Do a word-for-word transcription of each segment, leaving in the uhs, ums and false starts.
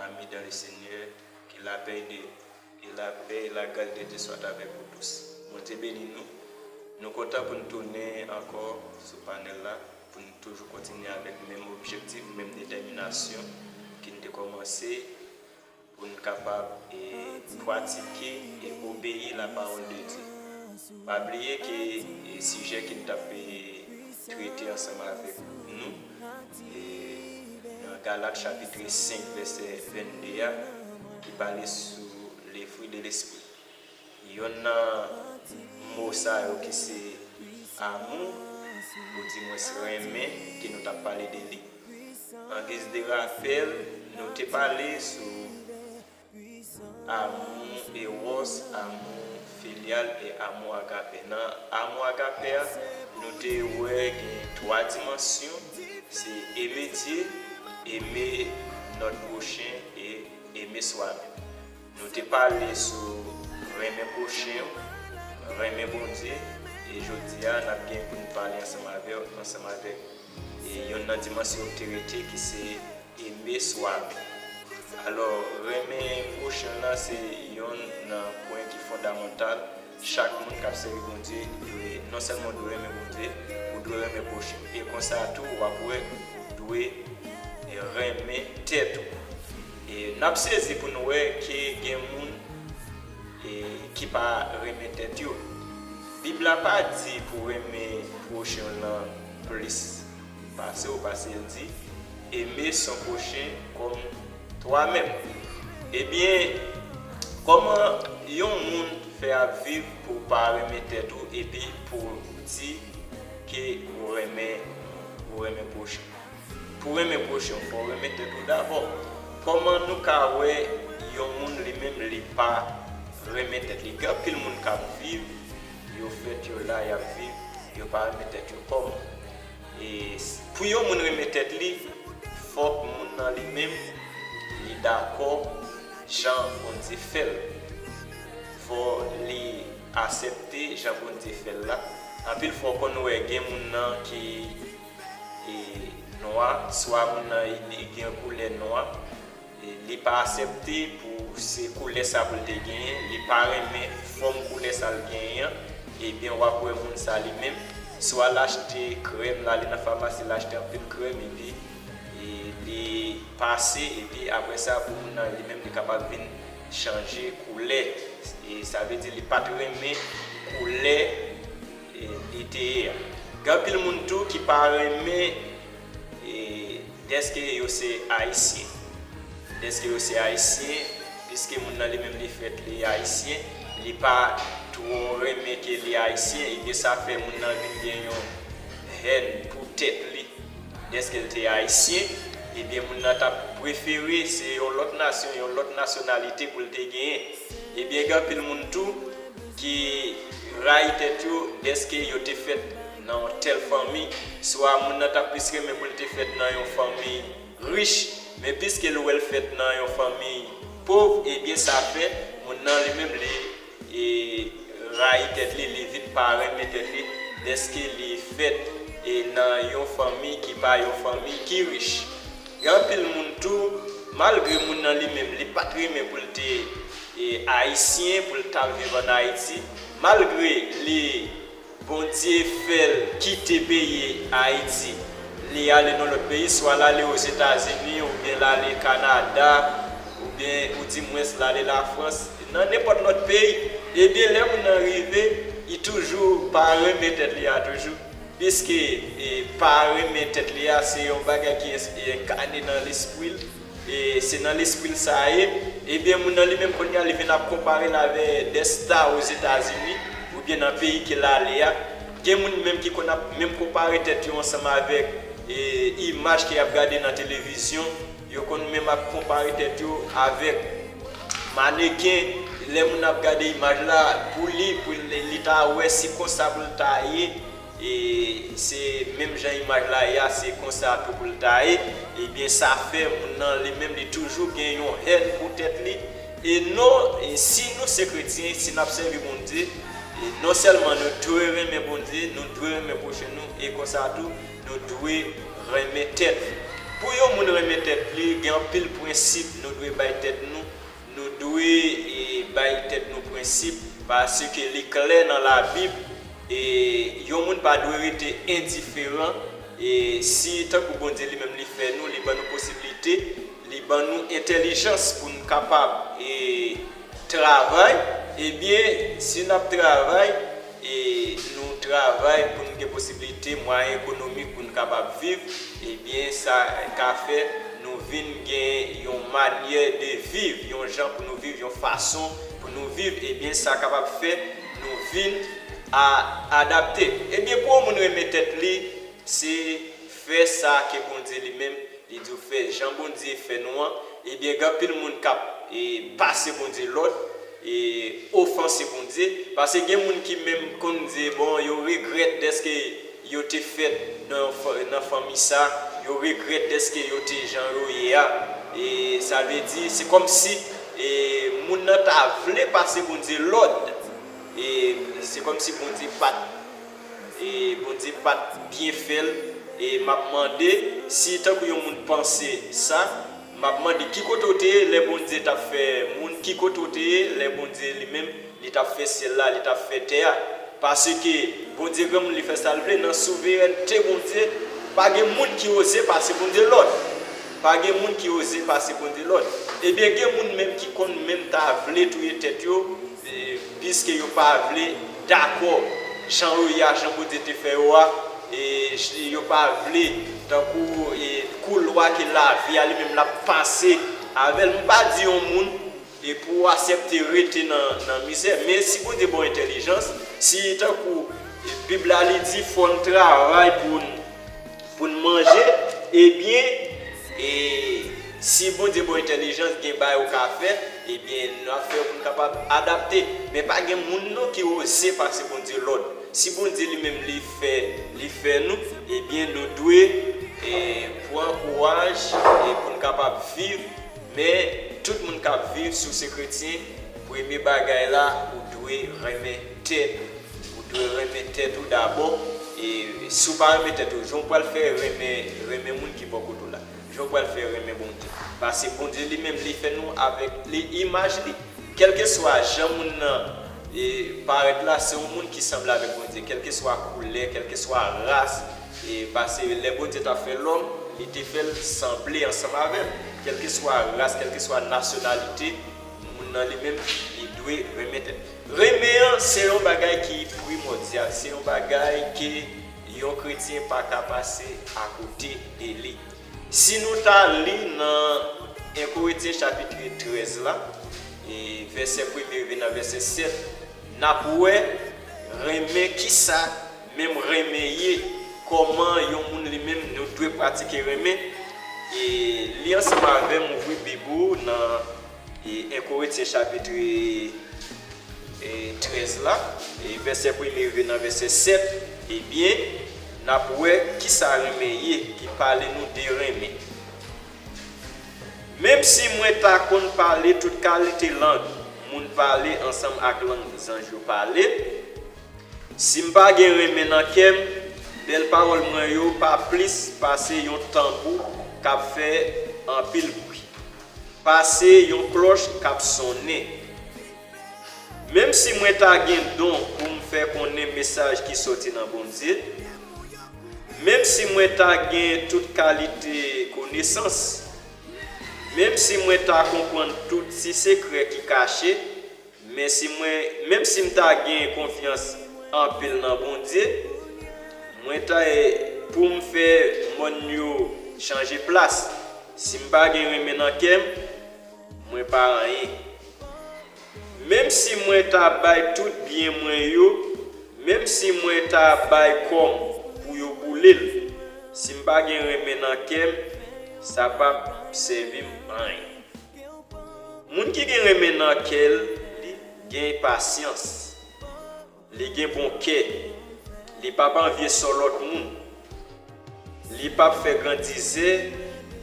Amis dans le Seigneur, que la paix de, et la paix et la grâce de Dieu soient avec vous tous. Bondye beni nou. Nou kontan pou n tounen ankò sou panèl la, pou n toujou kontinye avèk menm objektif, menm detèminasyon ke n te kòmanse, pou n kapab e, pratike e obeyi lapawòl de Dye. Pa bliye ke e, sijè ke n t ap e, trete ansanm avèk nou e, nan Galat chapit senk vèsè vennde a, ki pale sou le fruit de l'esprit. Yonn nan mo sa yo ki se amou, oudimwens renmen, ke nou t ap pale de li. An giz de rapèl, nou te pale sou amou eros, amou filyal e amou agape. Nan amou agape a, nou te wè gen twa dimansyon, se aimer Dieu, aimer notre prochain e aimer soi-même. Nou te pale sou renmen pwochen w, renmen Bondye, e jodi a n ap gen pou n pale ansanm avè w, ansanm avèk e, yonn nan dimansyon yo te rete ki se aimer soi-même. Alò, renmen pwochen w lan se yonn nan pwen ki fondamantal. Chak moun k ap sèvi Bondye dwe, non sèlman w dwe renmen Bondye, ou dwe renmen pwochen w. E konsa tou, w ap wè ou dwe e, renmen tèt ou. E n ap sezi pou n wè ke gen moun e, ki pa renmen tèt yo. Bib la pa di pou renmen pwochen w lan plis pase w, pase l di, aimer son prochain comme toi-même. Ebyen, kòman yon moun fè ap viv pou w pa renmen tèt ou epi pou w di ke ou renmen, ou renmen pwochen w? Pou renmen pwochen w, fò w renmen tèt ou dabò. Kòman nou ka wè yon moun li menm li pa renmen tèt li? Gen anpil moun k ap viv, yo fèt, yo la, y ap viv, yo pa renmen tèt yo. Kòman? E s- pou yon moun renmen tèt li, fòk moun nan li menm li dakò jan Bondye fè l. Fò li aksepte jan Bondye fè l la. Anpil fwa w konn wè gen moun nan ki e, nwa, swa moun nan li gen koulè nwa, e, li pa aksepte pou se koulè sa pou l te genyen, li pa renmen fòm koulè sa l genyen an, ebyen w ap wè moun sa li menm, swa l achte krèm, l ale nan famasi, l achte anpil krèm, epi e, li pase, epi apre sa, pou moun nan li menm, li kapab vin chanje koulè. E, sa vle di li pa t renmen koulè e, li te ye a. Gen anpil moun tou ki pa renmen e, dèske yo se Ayisyen. Dèske yo se Ayisyen, piske moun nan li menm li fèt li Ayisyen, li pa twò renmen ke li Ayisyen, ebyen sa fè moun nan vin gen yon hèn pou tèt li. Dèske l te Ayisyen, ebyen moun nan t ap prefere se yon lòt nasyon, yon lòt nasyonalite pou l te genyen. Ebyen gen anpil moun tou ki rayi tèt yo dèske yo te fèt nan yon tèl fanmi, swa moun nan t ap plis renmen pou l te fèt nan yon fanmi rich, men piske l wè l fèt nan yon fanmi pòv, ebyen sa fè moun nan li menm li e, rayi tèt li, li vin pa renmen tèt li dèske li fèt e, nan yon fanmi ki pa yon fanmi ki rich. Gen anpil moun tou, malgre moun nan li menm li pa t renmen pou l te e, Ayisyen, pou l t al viv ann Ayiti, malgre li Bondye fè l kite peyi Ayiti, li ale nan lòt peyi, swa l ale Ozetazini, oubyen l ale Kanada, oubyen oudimwens l ale Lafrans, nan nenpòt lòt peyi, ebyen lè moun nan rive, li toujou pa renmen tèt li a toujou, piske e, pa renmen tèt li a se yon bagay ki ens- enkane nan lespri l, e se nan lespri l sa ye, ebyen moun nan li menm kounye a li vin ap konpare l avè dè sta Ozetazini, oubyen nan peyi ke l ale a. Gen moun menm ki konn ap menm konpare tèt yo ansanm avèk e, imaj ke y ap gade nan televizyon, yo konn menm ap konpare tèt yo avèk maneken. Lè moun ap gade imaj la, pou li, pou li, li ta wè se konsa pou l ta ye, e se menm jan imaj la ye a, se konsa tou pou l ta ye, ebyen sa fè moun nan li menm li toujou gen yon hèn pou tèt li. E non, e si nou se kretyen, si n ap sèvi Bondye, e non sèlman nou dwe renmen Bondye, nou dwe renmen pwochen nou, e konsa tou, nou dwe renmen tèt nou. Pou yon moun renmen tèt li, gen anpil prensip nou dwe bay tèt nou. Nou dwe e, bay tèt nou prensip, paske li klè nan Labib. E yon moun pa dwe rete endiferan. E si tankou Bondye li menm li fè nou, li ban nou posiblite, li ban nou entèlijans pou n kapab e, travay, ebyen, si n ap travay, e nou travay pou n gen posiblite, mwayen ekonomik pou n kapab viv, ebyen, sa ka fè nou vin gen yon manyè de viv, yon jan pou nou viv, yon fason pou nou viv, ebyen, sa kapab fè nou vin a adapte. Ebyen, pou yon moun renmen tèt li, se fè sa ke Bondye li menm, li di w fè jan Bondye fè nou an, ebyen, gen anpil moun k ap e, pase Bondye lòd, e, ofanse Bondye. Paske gen moun ki menm konn di, bon, yo regrèt dèske yo te fèt nan, nan fanmi sa, yo regrèt dèske yo te jan yo ye a. E sa vle di, se kòmsi e, moun nan ta vle pase Bondye lòd. E se kòmsi Bondye pa t, e Bondye pa t byen fè l. E m ap mande, si tankou yon moun panse sa, m ap mande ki kote w te ye lè Bondye t ap fè moun, ki kote w te ye lè Bondye li menm li t ap fè syèl la, li t ap fè tè a. Paske Bondye granmoun li fè sa l vle, nan souverènte Bondye, pa gen moun ki oze pase Bondye lòd. Pa gen moun ki oze pase Bondye lòd. Ebyen, gen moun menm ki konn menm ta vle touye tèt yo, e, piske yo pa vle dakò jan yo ye a, jan Bondye te fè yo a, e, yo pa vle, tankou, e, koulwa ke lavi a li menm l ap pase avè l. M pa di yon moun, e pou w aksepte rete nan, nan mizè. Men si Bondye ba w entèlijans, si tankou, e, Bib la li di fò n travay pou n, pou n manje, ebyen, e, si Bondye ba w entèlijans, gen bagay ou ka fè, ebyen, n ap fè pou n kapab adapte. Men pa gen moun non ki oze pase Bondye lòd. Si Bondye li menm li fè, li fè nou, ebyen, nou dwe, e, pran kouraj, e, pou n kapab viv. Men, tout moun k ap viv, si w se kretyen, premye bagay la, ou dwe renmen tèt ou. Ou dwe renmen tèt ou dabò. E si w pa renmen tèt ou, jan w pral fè renmen, renmen moun ki bò kote w la? Jan w pral fè renmen Bondye? Paske Bondye li menm, li fè nou avèk li, imaj li. Kèlkeswa jan moun nan e, parèt la, se yon moun ki sanble avèk Bondye. Kèlkeswa koulè, kèlkeswa ras, e, paske lè Bondye t ap fè lòm, li te fè l sanble ansanm avè l. Kèlkeswa ras, kèlkeswa nasyonalite, moun nan li menm, li dwe renmen tèt. Renmen an, se yon bagay ki primòdyal, se yon bagay ke yon kretyen pa ka pase akote de li. Si nou ta li nan en Korentyen chapit trèz la, e vèsè premye rive nan vèsè sèt, n ap wè renmen kisa menm renmen ye, kòman yon moun li menm nou dwe pratike renmen. E li ansanm avè m, ouvri Bib ou nan e, en Korentyen chapit e, trèz la, e vèsè premye rive nan vèsè sèt, ebyen, n ap wè kisa renmen ye, ki pale nou de renmen. Menm si mwen ta konn pale tout kalite lang moun pale ansanm ak lang zanj yo pale, si m pa gen renmen nan kè m, bèl pawòl mwen yo pa plis pase yon tanbou k ap fè anpil bri, pase yon klòch k ap sonnen. Menm si mwen ta gen don pou m fè konnen mesaj ki soti nan Bondye, menm si mwen ta gen tout kalite konesans, menm si mwen ta konprann tout ti sekrè ki kache, men si mwen, menm si m ta gen konfyans anpil nan Bondye, mwen ta, pou m fè mòn yo chanje plas, si m pa gen renmen nan kè m, mwen pa anyen. Menm si mwen ta bay tout byen mwen yo, menm si mwen ta bay kò m pou yo boule l, si m pa gen renmen nan kè m, sa p ap sèvi m anyen. Moun ki gen renmen nan kè l, li gen pasyans. Li gen bon kè. Li p ap anvye sò lòt moun. Li p ap fè grandizè.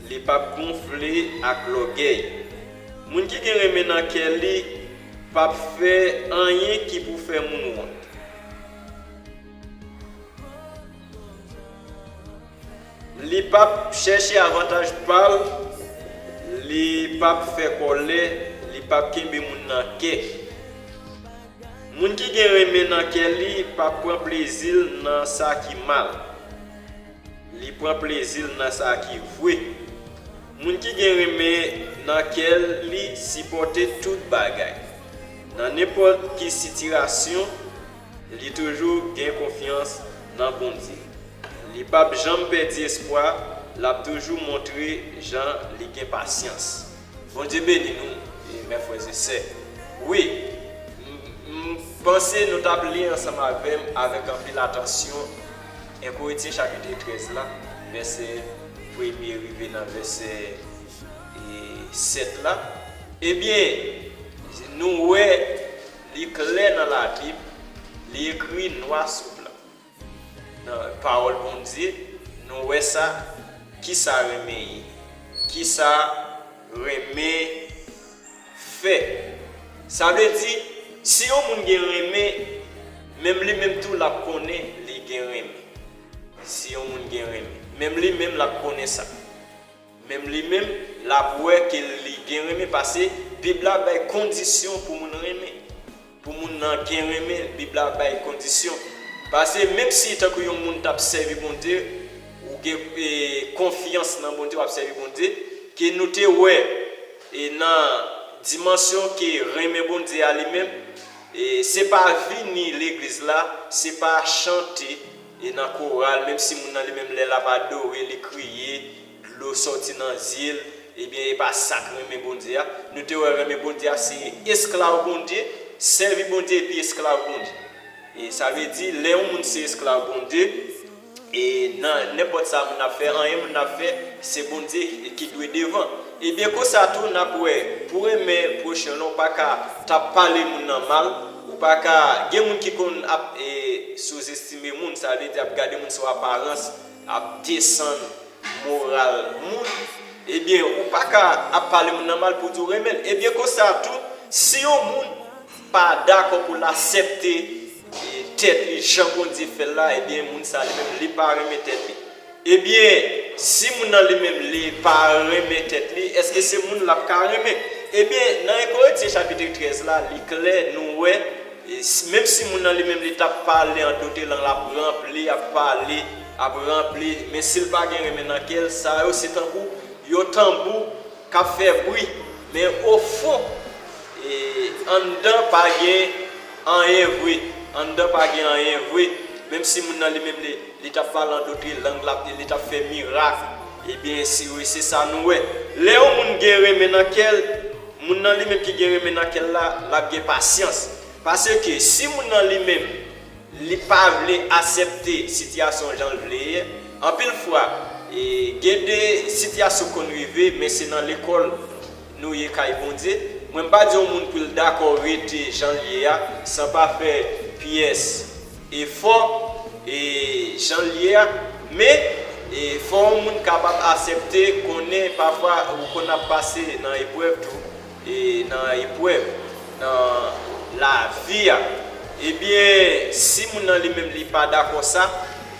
Li p ap gonfle ak lògèy. Moun ki gen renmen nan kè li p ap fè anyen ki pou fè moun wont. Li p ap chèche avantaj pa l, li p ap fè kòlè, li p ap kenbe moun nan kè. Moun ki gen renmen nan kè li p ap pran plezi l nan sa ki mal. Li pran plezi l nan sa ki vre. Moun ki gen renmen nan kè li sipòte tout bagay. Nan nenpòt ki sitiyasyon, li toujou gen konfyans nan Bondye. Li p ap janm pèdi espwa, l ap toujou montre jan li gen pasyans. Bondye beni nou, e, mè frè e sè. Wi, m, m panse nou t ap li ansanm avè m avèk anpil atansyon en Korentyen chapit trèz la, vèsè premye rive nan vèsè, e, sèt la. Ebyen, nou wè li klè nan Labib, li ekri nwa sou blan. Nan pawòl Bondye, nou wè sa, kisa renmen ye, kisa renmen fè. Sa vle di, si yon moun gen renmen, menm li menm tou l ap konnen li gen renmen. Si yon moun gen renmen, menm li menm l ap konnen sa. Menm li menm, l ap wè ke li gen renmen, paske Bib la bay kondisyon pou moun renmen. Pou moun nan gen renmen, Bib la bay kondisyon. Paske menm si tankou yon moun t ap sèvi Bondye, ou gen, e, konfyans nan Bondye, w ap sèvi Bondye, ke nou te wè, e, nan dimansyon ke renmen Bondye a li menm, e, se pa vini legliz la, se pa chante, e, nan koral, menm si moun nan li menm lè l ap adore, li kriye, dlo sòti nan zye l, ebyen, e pa sa k renmen Bondye a. Nou te wè renmen Bondye a se esklav Bondye, sèvi Bondye epi esklav Bondye. E sa vle di, lè yon moun se esklav Bondye, e nan nenpòt sa moun ap fè, anyen moun ap fè, se Bondye ki dwe devan. Ebyen, konsa tou, n ap wè, pou renmen pwochen w lan, ou pa ka t ap pale moun nan mal, ou pa ka, gen moun ki konn ap, e, souzestime moun, sa vle di ap gade moun sou aparans, ap desann moral moun, ebyen, ou pa ka ap pale moun nan mal pou di w renmen l. Ebyen, konsa tou, si yon moun pa dakò pou l aksepte, e, tèt li jan Bondye fè l la, ebyen, moun sa li menm, li pa renmen tèt li. Ebyen, si moun nan li menm, li pa renmen tèt li, èske se moun l ap ka renmen? Ebyen, nan en Korentyen chapit trèz la, li klè, nou wè, e, s- menm si moun nan li menm li t ap pale an dote lang, l ap ranpli, ap pale, ap ranpli, men si l pa gen renmen nan kè l, sa yo se tankou yon tanbou k ap fè bri, men ofon, e, anndan pa gen anyen vre. Anndan pa gen anyen vre. Menm si moun nan li menm li, li t ap pale an dote lang, l ap, li t ap fè mirak, ebyen, si wi, se sa nou wè. Lè yon moun gen renmen nan kè l, moun nan li menm ki gen renmen nan kè l la, l ap gen pasyans. Paske si moun nan li menm, li pa vle aksepte sitiyasyon jan l vle ye, anpil fwa, e, gen de sitiyasyon konn rive, men se nan lekòl nou ye kay Bondye. Mwen, m pa di yon moun pou l dakò rete jan l ye a, san pa fè pyès efò, e, jan l ye a, men, e, fò yon moun kapab aksepte konnen pafwa ou konn ap pase nan eprèv tou, e, nan eprèv, nan lavi a. Ebyen, si moun nan li menm li pa dakò sa,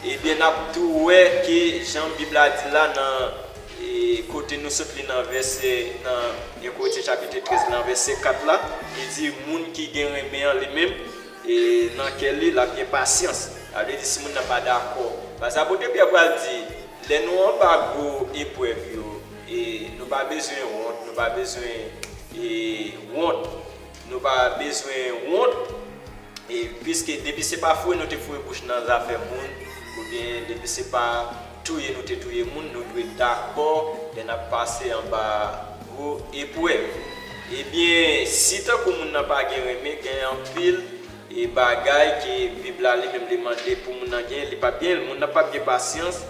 ebyen, n ap tou wè ke jan Bib la di la nan, e, kote nou sot li nan vèsè, nan en Korentyen chapit trèz, nan vèsè kat la, li di, moun ki gen renmen an li menm, e, nan kè li, l ap gen pasyans. Sa vle di, si moun nan pa dakò. Paske apot Pyè pral di, lè nou anba gwo eprèv yo, e, nou pa bezwen wont, nou pa bezwen, e, wont. Nou pa bezwen wont, e, piske depi se pa foure nou te foure bouch nan zafè moun, oubyen depi se pa touye nou te touye moun, nou dwe dakò lè n ap pase anba gwo eprèv. Ebyen, si tankou moun nan pa gen renmen, gen anpil, e, bagay ke Bib la li menm li mande pou moun nan gen, li p ap gen, moun nan p ap gen pasyans,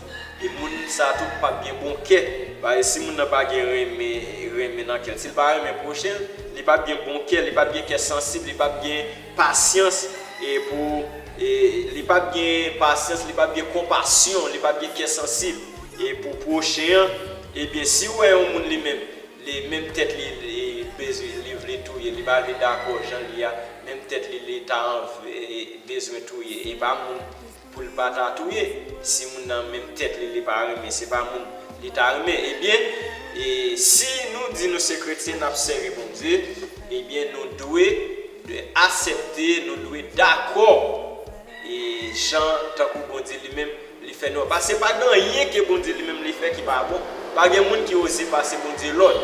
e moun sa tou p ap gen bon kè. Paske si moun nan pa gen renmen, renmen nan kè l, si l pa renmen pwochen l, li p ap gen bon kè, li p ap gen kè sansib, li p ap gen pasyans, e pou, e, li p ap gen pasyans, li p ap gen konpasyon, li p ap gen kè sansib, e pou pwochen an, ebyen, si w wè yon moun li menm, li menm tèt li, li bezwen, li vle touye, li pa vle dakò jan l ye a, menm tèt li, li ta anvi, e, bezwen touye, e pa moun pou l pa ta touye. Si moun nan menm tèt li, li pa renmen, se pa moun li ta renmen. Ebyen, e si nou di nou se kretyen, n ap sèvi Bondye, ebyen, nou dwe, dwe aksepte, nou dwe dakò, e jan tankou Bondye li menm, li fè nou an. Paske pa gen anyen ke Bondye li menm li fè ki pa bon. Pa gen moun ki oze pase Bondye lòd.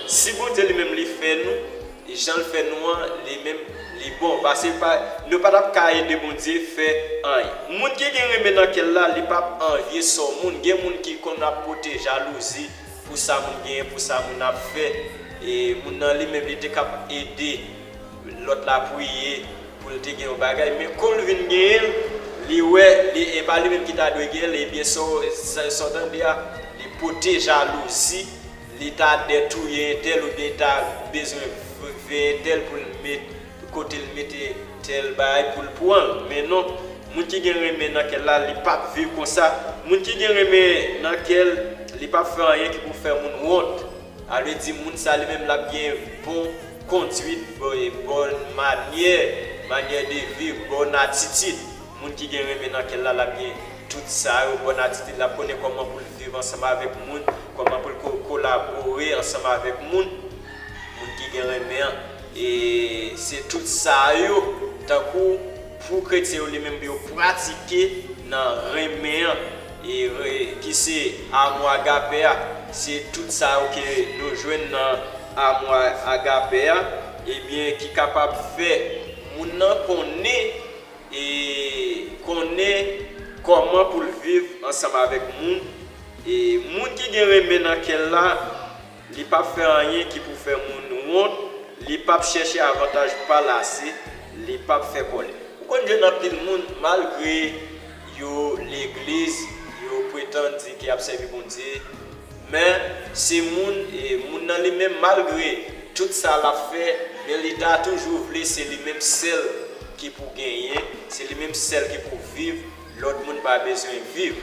Si Bondye li menm li fè nou, e jan l fè nou an, li menm, li bon. Paske pa, nou pa t ap ka ede Bondye fè anyen. Moun ki gen renmen nan kè l la, li p ap anvye sò moun. Gen moun ki konn ap pote jalouzi pou sa moun genyen, pou sa moun ap fè. E moun nan li menm, li te kab ede lòt la priye pou l te gen yon bagay. Men kou l vin genyen l, li wè, li, e pa li menm ki ta dwe genyen l, ebyen, sa w, sa, sa w tande a, li pote jalouzi, li ta dè touye entèl oubyen li ta bezwen v-, veye entèl pou l met, kote l mete tèl bagay pou l pran l. Men non, moun ki gen renmen nan kè l la, li p ap viv konsa. Moun ki gen renmen nan kè l, li p ap fè anyen ki pou fè moun wont. A vle di, moun sa li menm l ap gen bon kondwit, bon, bon manyè, manyè de viv, bon atitid. Moun ki gen renmen nan kè l la, l ap gen tout sa yo, bon atitid, l ap konnen kòman pou l viv ansanm avèk moun, kòman pou l ko-, kolabore ansanm avèk moun. Moun ki gen renmen an, e se tout sa yo, tankou pou kretyen yo li menm yo pratike nan renmen an, e re-, ki se amou agape a, se tout sa yo ke nou jwenn nan amou agape a, ebyen, ki kapab fè moun nan konnen, e konnen kòman pou l viv ansanm avèk moun. E moun ki gen renmen nan kè l la, li p ap fè anyen ki pou fè moun wont, li p ap chèche avantaj pa l ase, li p ap fè kòlè. Ou konn jwenn anpil moun, malgre yo legliz, yo pretann di ke y ap sèvi Bondye, men se moun, e moun nan li menm, malgre tout sa l ap fè, men li ta toujou vle se li menm sèl ki pou genyen, se li menm sèl ki pou viv, lòt moun pa bezwen viv.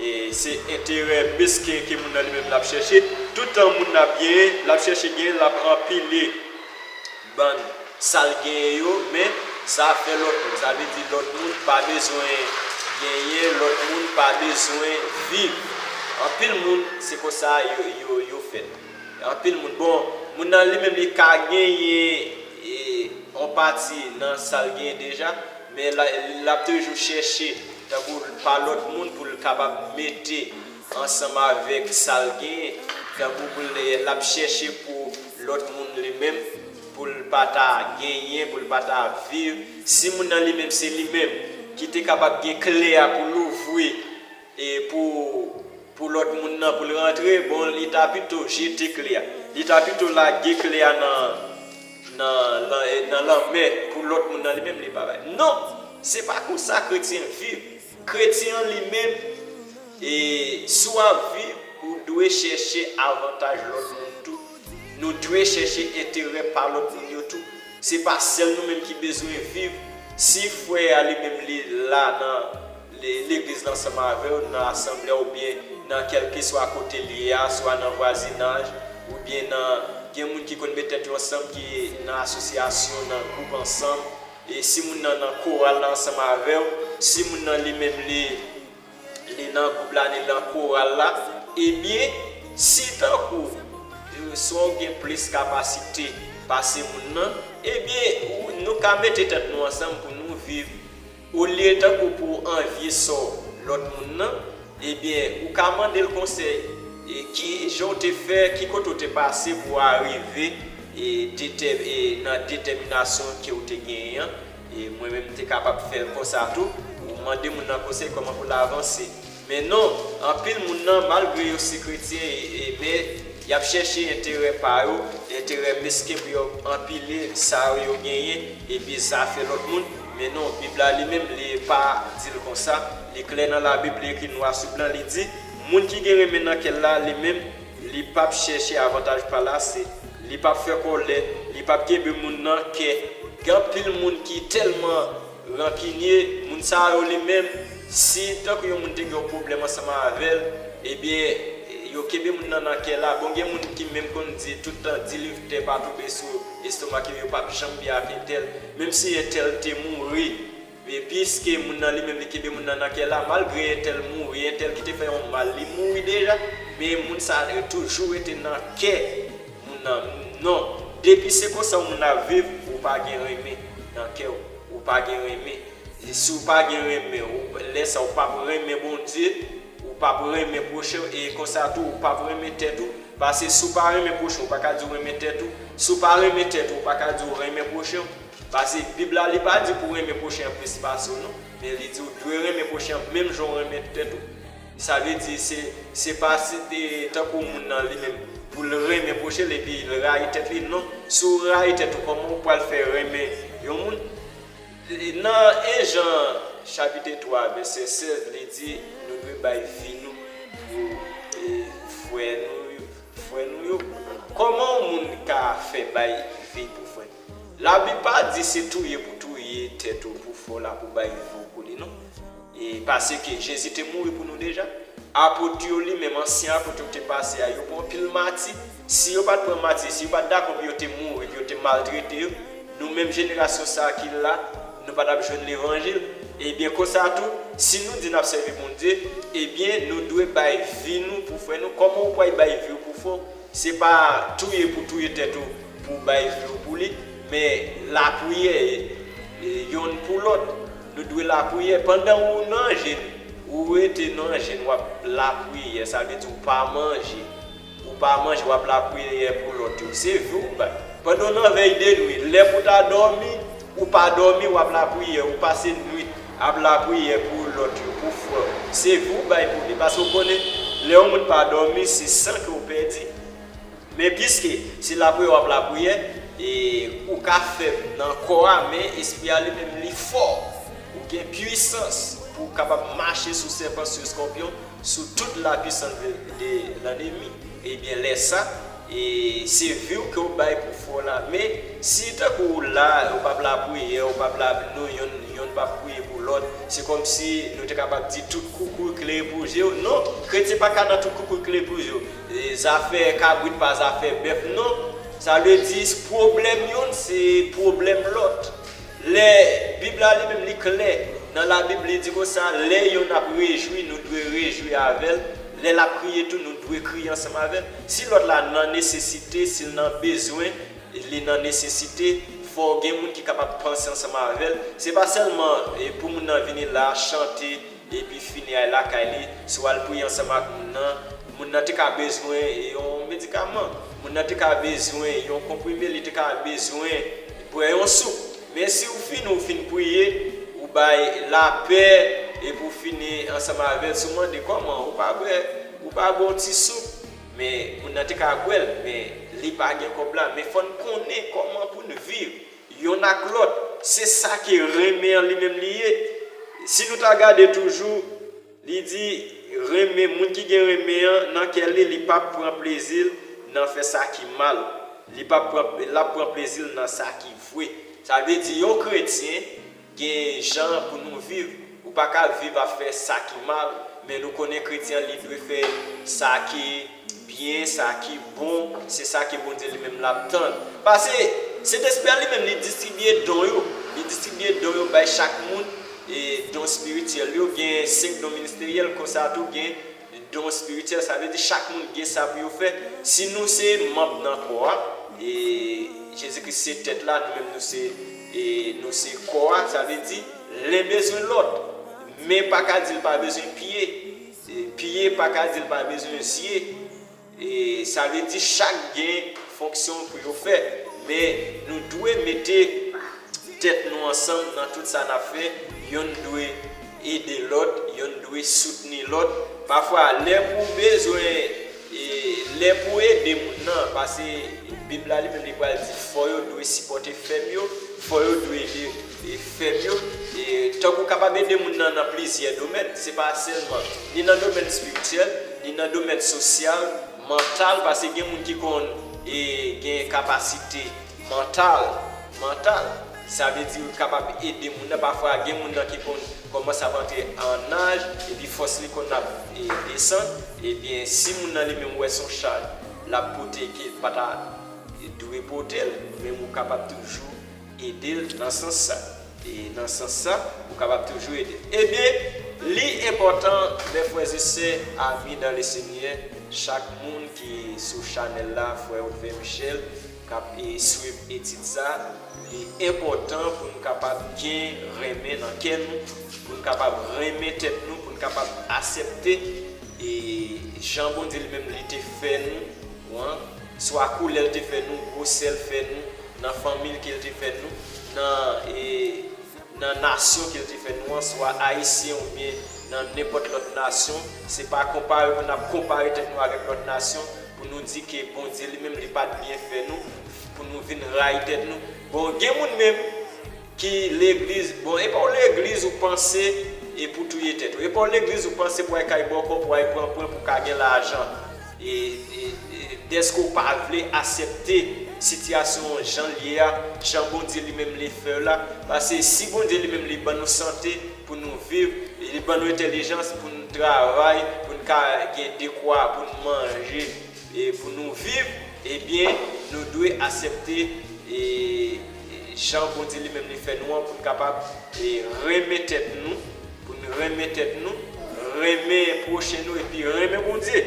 E se enterè mesken ke moun nan li menm l ap chèche. Toutan moun nan ap genyen, l ap chèche genyen, l ap anpile bann sa l genyen yo, men sa fè lòt moun. Sa vle di lòt moun pa bezwen genyen, lòt moun pa bezwen viv. Anpil moun, se konsa yo, yo, yo fèt. Anpil moun, bon, moun nan li menm li ka genyen, e, yon pati nan sa l genyen deja, men la, l ap toujou chèche, tankou pa lòt moun pou l kapab mete ansanm avèk sa l genyen, tankou pou l, l ap chèche pou lòt moun li menm, pou l pa ta genyen, pou l pa ta viv. Si moun nan li menm, se li menm ki te kapab gen kle a pou l ouvri, e pou, pou lòt moun nan, pou l rantre, bon, li ta pito jete kle a. Li ta pito lage kle a nan, nan, nan, nan lanmè pou lòt moun nan li menm li pa bay. Non, se pa konsa kretyen viv. Kretyen an li menm, e si w ap viv, ou dwe chèche avantaj lòt moun tou. Nou dwe chèche enterè pa lòt moun yo tou. Se pa sèl nou menm ki bezwen viv. Si frè a li menm li la nan le-, legliz la ansanm avè w, nan asanble a oubyen nan kèlkeswa kote l ye a, swa nan vwazinaj, oubyen nan, gen moun ki konn met tèt yo ansanm ki nan asosyasyon, nan gwoup ansanm, e si moun nan nan koral la ansanm avè w, si moun nan li menm li, li nan gwoup la, li nan koral la, ebyen, si tankou, e, swa w gen plis kapasite pase moun nan, ebyen, ou, nou ka mete tèt nou ansanm pou nou viv. Olye tankou pou w anvye sò lòt moun nan, ebyen, ou ka mande l konsèy. E ki jan w te fè, ki kote w te pase pou w arive, e, detè-, e, nan detèminasyon ke w te genyen an? E mwen menm, m te kapab fè l konsa tou. Ou mande moun nan konsèy kòman pou l avanse. Men non, anpil moun nan, malgre yo se kretyen, e, e, men y ap chèche enterè pa yo, enterè mesken pou yo anpile sa yo genyen, epi zafè lòt moun. Men non, Bib la li menm, li pa di l konsa. Li klè nan Labib, li ekri nwa sou blan, li di, moun ki gen renmen nan kè l la, li menm, li p ap chèche avantaj pa l ase, li p ap fè kòlè, li p ap kenbe moun nan kè. Gen anpil moun ki tèlman rankinye, moun sa yo li menm, si tankou yon moun te gen yon pwoblèm ansanm avè l, ebyen, yo kenbe moun nan nan kè la. Bon, gen moun ki menm konn di tout tan, di li tè pa tonbe sou estomak yo, yo p ap janm byen ak entèl. Menm si entèl te mouri, Men piske moun nan li menm li kenbe moun nan nan kè la, malgre entèl mouri, entèl ki te fè yon mal, li mouri deja, men moun sa a toujou rete nan kè moun nan. Non, depi se konsa yon moun ap viv, ou pa gen renmen nan kè w, ou pa gen renmen. E si w pa gen renmen, ou, lè sa a ou p ap renmen Bondye, ou p ap renmen pwochen w, e konsa tou ou p ap renmen tèt ou. Paske si w pa renmen pwochen w, ou pa ka di w renmen tèt ou. Si w pa renmen tèt ou, ou pa ka di w renmen pwochen w. Paske Bib la, li pa di pou w renmen pwochen an plis pase w, non. Men li di w dwe renmen pwochen an menm jan w renmen tèt ou. Sa vle di, se, se pa si te tankou moun nan li menm, pou l renmen pwochen l epi l rayi tèt li, non. Si w rayi tèt ou, kòman w pral fè renmen yon moun? Nan en Jan chapit twa, vèsè sèz, li di, nou dwe bay vi nou pou, e, frè nou yo, frè nou yo. Kòman yon moun ka fè bay vi pou frè? Labib pa di se touye pou touye tèt ou pou fè w la, pou bay vi w pou li, non. E paske Jezi te mouri pou nou deja. Apot yo li menm, ansyen apot yo te pase a, yo pran anpil mati. Si yo pa t pran mati, si yo pa t dakò pou yo te mouri, pou yo te maltrete yo, nou menm jenerasyon sa a ki la, nou pa t ap jwenn levanjil. Ebyen, konsa tou, si nou di n ap sèvi Bondye, ebyen, nou dwe bay vi nou pou frè nou. Kòman ou pral bay vi w pou frè w? Se pa touye pou touye tèt ou pou w bay vi w pou li, men lapriyè, e, yonn pou lòt. Nou dwe lapriyè. Pandan ou nan jèn, ou rete nan jèn, w ap lapriyè. Sa vle di ou pa manje. Ou pa manje, w ap lapriyè pou lòt yo. Se vi w bay. Pandan w nan vèy de nuit, lè pou w ta dòmi, ou pa dòmi, w ap lapriyè. Ou pase nuit ap lapriyè pou lòt yo, pou frè w. Se vi w bay pou li. Paske w konnen, lè yon moun pa dòmi, se san ke w pèdi. Men piske se lapriyè w ap lapriyè, e ou ka fèb nan kò a, men espri a li menm li fò. Ou gen pwisans pou w kapab mache sou sèpan, sou eskòpyon, sou tout lapwisans de, de lannemi. Ebyen, lè sa, e se vi w ke w bay pou frè w la. Men, si tankou w la, ou p ap lapriyè, ou p ap la, nou yonn, yonn p ap priye pou lòt, se kòmsi nou te kapab di tout koukouy klere pou je w. Non, kretyen pa ka nan tout koukouy klere pou je w. E zafè kabrit pa zafè bèf, non. Sa vle di, pwoblèm yonn se pwoblèm lòt. Lè Bib la li menm li klè. Nan Labib li di konsa, lè yonn ap rejwi, nou dwe rejwi avè l. Lè l ap kriye tou, nou dwe kriye ansanm avè l. Si lòt la nan nesesite, si l nan bezwen, li nan nesesite, fò w gen moun ki kapab panse ansanm avè l. Se pa sèlman, e, pou moun nan vini la, chante, epi fini al lakay li, si w al priye ansanm ak moun nan, moun nan te ka bezwen yon medikaman, moun nan te ka bezwen yon konprime, li te ka bezwen bwè yon soup. Men si w fini, ou fin priye, ou bay lapè, epi w fini ansanm avè l, si w mande kòman, ou pa bwè, ou pa bwè yon ti soup. Men moun nan te ka bwè l, men li pa gen kòb la. Men fò n konnen kòman pou n viv yonn ak lòt. Se sa ke renmen an li menm li ye. Si nou ta gade toujou, li di, renmen, moun ki gen renmen an nan kè li, li p ap pran plezi l nan fè sa ki mal. Li p ap pran, l ap pran plezi l nan sa ki vre. Sa vle di, yon kretyen gen jan pou nou viv. Ou pa ka viv ap fè sa ki mal, men nou konnen kretyen an, li dwe fè sa ki byen, sa ki bon, se sa ke Bondye li menm l ap tann. Paske Sentespri a li menm, li distribye don yo. Li distribye don yo bay chak moun, e don espirityèl yo, gen senk don ministeryèl, konsa tou gen don espirityèl, sa vle di chak moun gen sa pou yo fè. Si nou se manm nan kò a, e Jezi Kris se tèt la, nou menm nou se, e nou se kò a, sa vle di len bezwen lòt. Men pa ka di l pa bezwen pye. E pye pa ka di l pa bezwen zye. E sa vle di chak gen fonksyon pou yo fè. Men nou dwe mete tèt nou ansanm nan tout sa n ap fè. Yonn dwe ede lòt, yonn dwe soutni lòt. Pafwa, lè pou w bezwen, e, lè pou w ede moun nan, paske Bib la li menm li pral di fò yo dwe sipòte fèb yo, fò yo dwe ede, e, fèb yo. E tankou w kapab ede moun nan nan plizyè domèn, se pa sèlman ni nan domèn espirityèl, ni nan domèn sosyal, mantal, paske gen moun ki konn, e, gen kapasite mantal, mantal. Sa vle di ou kapab ede moun nan. Pafwa, gen moun nan ki konn kòmanse ap antre an aj, epi fòs li konn ap, e, desann. Ebyen, si moun nan li menm wè se yon chaj l ap pote ke l pa ta dwe pote l, men ou kapab toujou ede l nan sans sa. E nan sans sa, ou kapab toujou ede. Ebyen, li enpòtan, mes frères et sœurs, amis dans le Seigneur, chak moun ki sou chanèl la, frè Rodvè Michel, k ap e, swiv etid sa, li enpòtan pou n kapab gen renmen nan kè nou, pou n kapab renmen tèt nou, pou n kapab aksepte e, jan Bondye li menm li te fè nou, wan, swa koulè l te fè nou, gwosè l fè nou, nan fanmi l ke l te fè nou, nan, e, nan nasyon ke l te fè nou an, swa ayisyen oubyen nan nenpòt lòt nasyon, se pa konpare pou n ap konpare tèt nou avèk lòt nasyon, pou nou di ke Bondye li menm li pa t byen fè nou, pou nou vin rayi tèt nou. Bon, gen moun menm ki legliz, bon, e pa w legliz ou panse e pou touye tèt ou. E pa w legliz ou panse pou w al kay bòkò, pou w al pran pwen, pou w ka gen lajan. E, e, e, dèske w pa vle aksepte sitiyasyon an jan l ye a, jan Bondye li menm li fè w la. Paske si Bondye li menm li ban nou sante pou nou viv, li ban nou entèlijans pou nou travay, pou nou ka gen dekwa pou nou manje, e pou nou viv, ebyen, nou dwe aksepte e, e jan Bondye li menm li fè nou an pou nou kapab e, renmen tèt nou, pou nou renmen tèt nou, renmen pwochen nou epi renmen Bondye.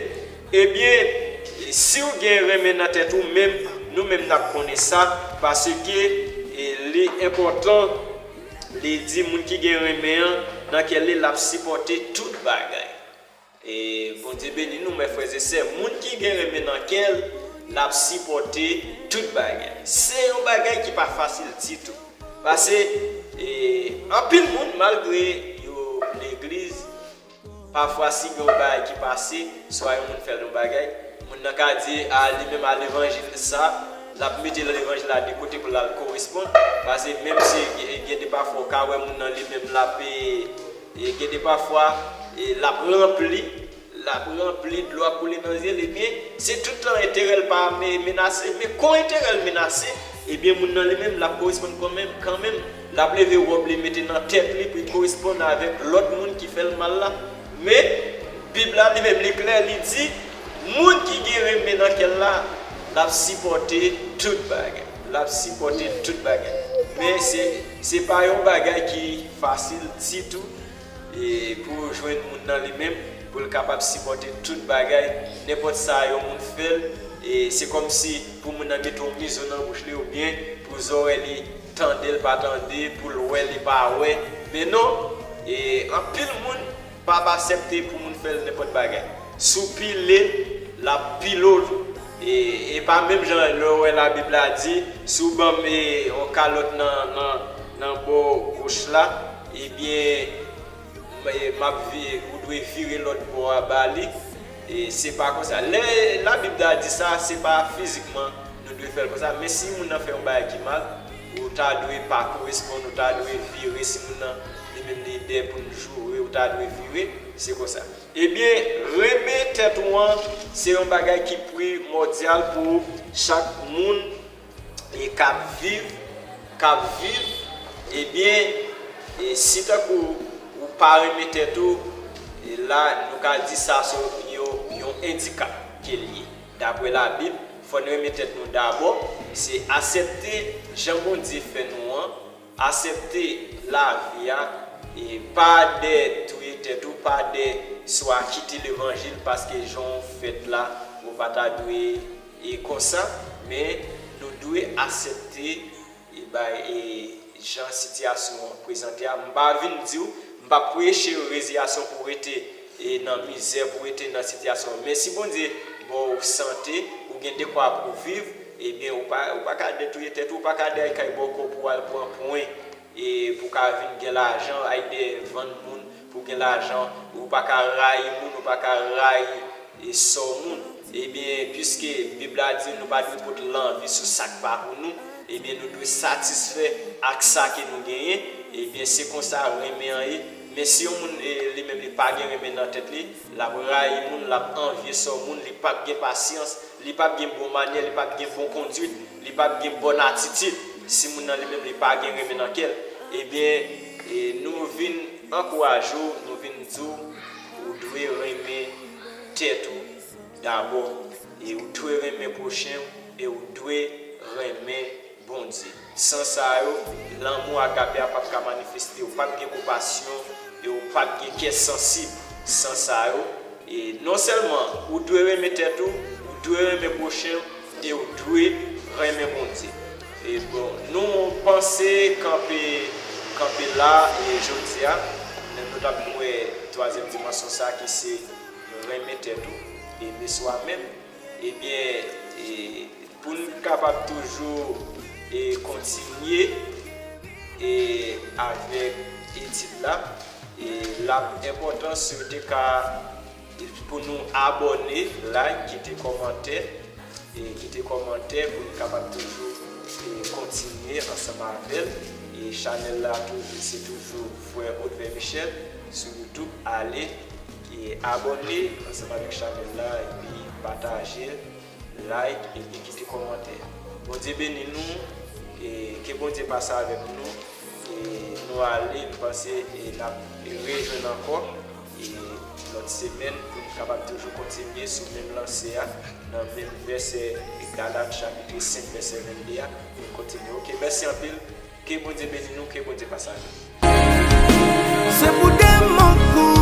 Ebyen, e, si w gen renmen nan tèt ou menm, nou menm n ap konnen sa, paske e, li enpòtan, li di moun ki gen renmen an nan kè li, l ap sipòte tout bagay. E Bondye beni nou, mes frères et sœurs. Moun ki gen renmen nan kè l, l ap sipòte tout bagay. Se yon bagay ki pa fasil ditou. Paske, e, anpil moun, malgre yo legliz, pafwa si gen yon bagay ki pase, swa yon moun fè l yon bagay, moun nan ka di, a, li menm a levanjil sa, l ap mete levanjil la de kote pou l al koresponn. Paske menm si gen, gen de pafwa w ka wè moun nan li menm l ap, e, E gen de pafwa, e, l ap ranpli, l ap ranpli, dlo ap koule nan zye l, ebyen, se tout tan enterè l pa me-, menase, men kon enterè l menase, ebyen, moun nan li menm, l ap koresponn kanmenm, kanmenm, l ap leve wòb li mete nan tèt li pou l koresponn avèk lòt moun ki fè l mal la. Men, Bib la li menm, li klè, li di, moun ki gen renmen nan kè l la, l ap sipòte tout bagay. L ap sipòte tout bagay. Men se, se pa yon bagay ki fasil ditou, e, pou jwenn moun nan li menm, pou l kapab sipòte tout bagay, nenpòt sa yon moun fè l, e se kòmsi pou moun nan mete yon mizo nan bouch li, oubyen pou zòrèy li tande l pa tande, pou l wè li pa wè. Men non, e anpil moun p ap aksepte pou moun fè l nenpòt bagay. Si w pile l, l ap pile w tou. E, e pa menm jan lè w wè Labib la di, si w ban m, e, yon kalòt nan, nan, nan bò goch la, ebyen, m, e, m ap vi-, ou dwe vire lòt bò a ba li. E se pa konsa. Lè Labib la di sa, se pa fizikman nou dwe fè l konsa. Men si moun nan fè yon bagay ki mal, ou ta dwe pa koresponn, ou ta dwe vire. Si moun nan li menm li dèyè pou l joure, ou ta dwe vire. Se konsa. Ebyen, renmen tèt ou an, se yon bagay ki primòdyal pou chak moun e k ap viv, k ap viv, ebyen, e si tankou ou pa renmen tèt ou, e la, nou ka di sa se yon, yon endikap ke l ye. Daprè Labib, fò n renmen tèt nou dabò, se aksepte jan Bondye fè nou an, aksepte lavi a, e pa de touye tèt ou, pa de swa kite levanjil paske jan w fèt la, ou pa ta dwe e konsa, men nou dwe aksepte e bay, e jan sitiyasyon an prezante a. M pa vin di w, m pa preche reziyasyon pou w rete e nan mizè, pou w rete nan sitiyasyon. Men si Bondye ba w sante, ou gen dekwa pou w viv, ebyen, ou pa, ou pa ka dèyè touye tèt ou, ou pa ka dèyè al kay bòkò pou w al pran pwen, e pou w ka vin gen lajan, al dèyè vann moun pou w gen lajan, ou pa ka rayi moun, ou pa ka rayi e sò moun. Ebyen, piske Bib la di nou pa dwe pot lanvi sou sa k pa pou nou, ebyen, nou dwe satisfè ak sa ke nou genyen. Ebyen, se konsa renmen an ye. Men si yon moun, e, li menm, li pa gen renmen nan tèt li, l ap rayi moun, l ap anvye sò moun, li p ap gen pasyans, li p ap gen bon manyè, li p ap gen bon konduit, li p ap gen bòn atitid. Si moun nan li menm, li pa gen renmen nan kè l, ebyen, e, nou vin ankouraje w, nou vin di w, ou dwe renmen tèt ou dabò, e ou dwe renmen pwochen w, e ou dwe renmen Bondye. San sa yo, lanmou agape a p ap ka manifeste. Ou p ap gen konpasyon e ou p ap gen kè sansib san sa yo. E non sèlman ou dwe renmen tèt ou, ou dwe renmen pwochen w, e ou dwe renmen Bondye. E bon, nou panse kanpe, kanpe la, e jodi a, lè nou t ap wè twazyèm dimansyon sa ki se renmen tèt ou, eme swa menm. Ebyen, e, pou n kapab toujou, e, kontinye, e, avèk etid la, e, l ap enpòtan si w te ka, pou nou abòne, like, kite kòmantè, e, kite kòmantè pou n kapab toujou, e, kontinye ansanm avè l. E chanèl la toujou, se toujou frè Odvè Michel sou YouTube. Ale e abòne ansanm avèk chanèl la, epi pataje, like, epi kite kòmantè. Bondye beni nou, e ke Bondye pase avèk nou, e nou ale, m panse, e n ap rejwenn ankò, e lòt semèn, pou n kapab toujou kontinye sou menm lanse a, nan menm vèsè Galat chapit senk, vèsè vennde a, pou n kontinye. Oke, mèsi anpil. Ke Bondye beni nou, ke Bondye pase avèk nou. Se pou deman kou